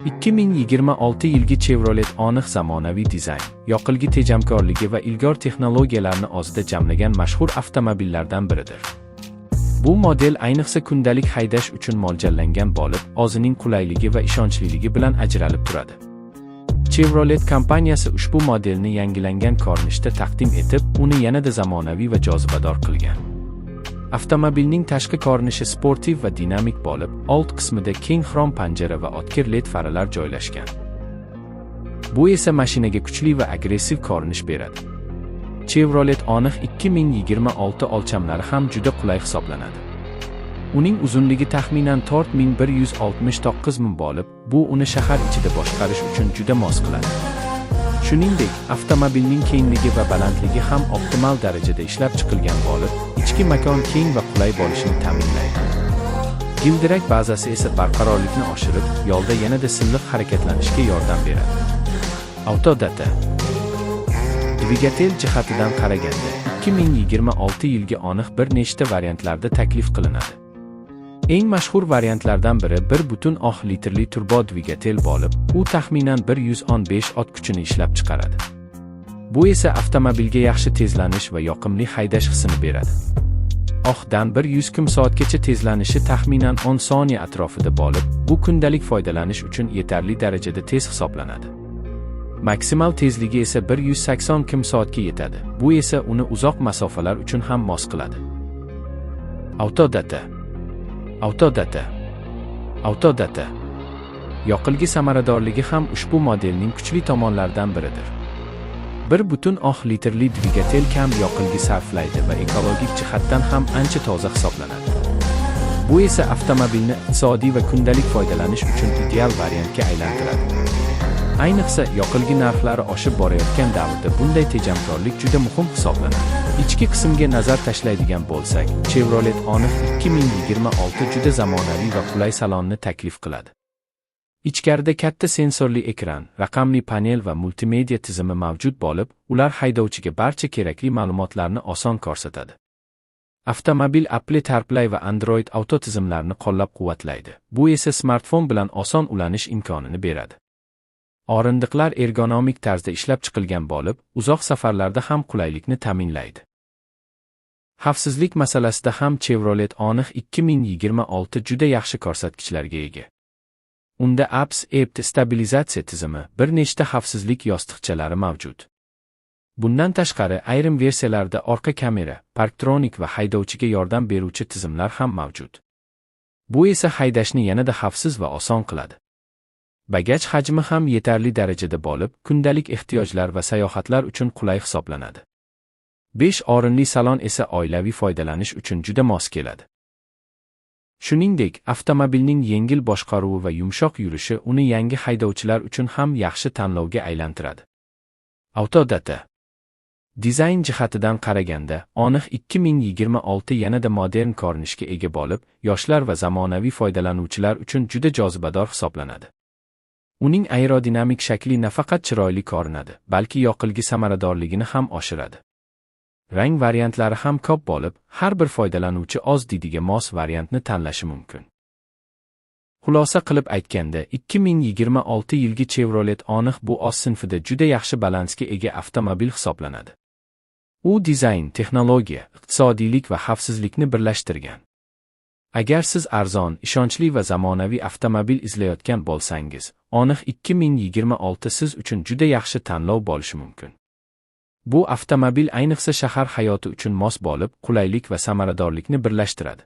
2026 yilgi Chevrolet Oniq zamonaviy dizayn, yoqilgi tejamkorligi va ilg'or texnologiyalarni o'zida jamlagan mashhur avtomobillardan biridir. Bu model ayniqsa kundalik haydash uchun mo'ljallangan bo'lib, o'zining qulayligi va ishonchliligi bilan ajralib turadi. Chevrolet kompaniyasi ushbu modelni yangilangan ko'rinishda taqdim etib, uni yanada zamonaviy va jozibador qilgan. Avtomobilning tashqi ko'rinishi sportiv va dinamik bo'lib, old qismida keng xrom panjara va o'tkir LED faralar joylashgan. Bu esa mashinaga kuchli va agressiv ko'rinish beradi. Chevrolet Oniq 2026 o'lchamlari ham juda qulay hisoblanadi. Uning uzunligi taxminan 4169 mm bo'lib, bu uni shahar ichida boshqarish uchun juda mos qiladi. Shuningdek, avtomobilning kengligi va balandligi ham optimal darajada ishlab chiqilgan bo'lib, ichki makon keng va qulay bo'lishini ta'minlaydi. Gildirak bazasi esa barqarorlikni oshirib, yo'lda yanada silliq harakatlanishga yordam beradi. Autodata. Dvigatel jihatidan qaraganda, 2026 yilgi Oniq bir nechta variantlarda taklif qilinadi. Eng mashhur variantlardan biri 1,3 litrli turbo dvigatel bo'lib, u taxminan 115 ot kuchini ishlab chiqaradi. Bu esa avtomobilga yaxshi tezlanish va yoqimli haydash hissini beradi. 0 dan 100 km/soatgacha tezlanishi taxminan 10 soniya atrofida bo'lib, bu kundalik foydalanish uchun yetarli darajada tez hisoblanadi. Maksimal tezligi esa 180 km/soatga yetadi. Bu esa uni uzoq masofalar uchun ham mos qiladi. Autodata. Autodata. Autodata. Yoqilgi samaradorligi ham ushbu modelning kuchli tomonlaridan biridir. 1,3 litrli dvigatel kam yoqilgi sarflaydi va ekologik jihatdan ham ancha toza hisoblanadi. Bu esa avtomobilni iqtisodiy va kundalik foydalanish uchun ideal variantga aylantiradi. Ayniqsa, yoqilgi narxlari oshib borayotgan davrda bunday tejamkorlik juda muhim hisoblanadi. Ichki qismga nazar tashlaydigan bo'lsak, Chevrolet Oniq 2026 juda zamonaviy va qulay salonni taklif qiladi. Ichkarida katta sensorli ekran, raqamli panel va multimedia tizimi mavjud bo'lib, ular haydovchiga barcha kerakli ma'lumotlarni oson ko'rsatadi. Avtomobil Apple CarPlay va Android Auto tizimlarini qo'llab-quvvatlaydi. Bu esa smartfon bilan oson ulanish imkonini beradi. O'rindiqlar ergonomik tarzda ishlab chiqilgan bo'lib, uzoq safarlarda ham qulaylikni ta'minlaydi. Xavfsizlik masalasida ham Chevrolet Oniq 2026 juda yaxshi ko'rsatkichlarga ega. Unda ABS, EBT stabilizatsiya tizimi, bir nechta xavfsizlik yostiqchalari mavjud. Bundan tashqari, ayrim versiyalarda orqa kamera, parktronik va haydovchiga yordam beruvchi tizimlar ham mavjud. Bu esa haydashni yanada xavfsiz va oson qiladi. Bagaj hajmi ham yetarli darajada bo'lib, kundalik ehtiyojlar va sayohatlar uchun qulay hisoblanadi. 5 o'rinli salon esa oilaviy foydalanish uchun juda mos keladi. Shuningdek, avtomobilning yengil boshqaruvi va yumshoq yurishi uni yangi haydovchilar uchun ham yaxshi tanlovga aylantiradi. Autodata. Dizayn jihatidan qaraganda, Oniq 2026 yanada modern ko'rinishga ega bo'lib, yoshlar va zamonaviy foydalanuvchilar uchun juda jozibador hisoblanadi. Uning aerodinamik shakli nafaqat chiroyli ko'rinadi, balki yoqilgi samaradorligini ham oshiradi. Rang variantlari ham ko'p bo'lib, har bir foydalanuvchi o'z didiga mos variantni tanlashi mumkin. Xulosa qilib aytganda, 2026 yilgi Chevrolet Oniq bu o'z sinfida juda yaxshi balansga ega avtomobil hisoblanadi. U dizayn, texnologiya, iqtisodiylik va xavfsizlikni birlashtirgan. Agar siz arzon, ishonchli va zamonaviy avtomobil izlayotgan bo'lsangiz, Oniq 2026 siz uchun juda yaxshi tanlov bo'lishi mumkin. Bu avtomobil ayniqsa shahar hayoti uchun mos bo'lib, qulaylik va samaradorlikni birlashtiradi.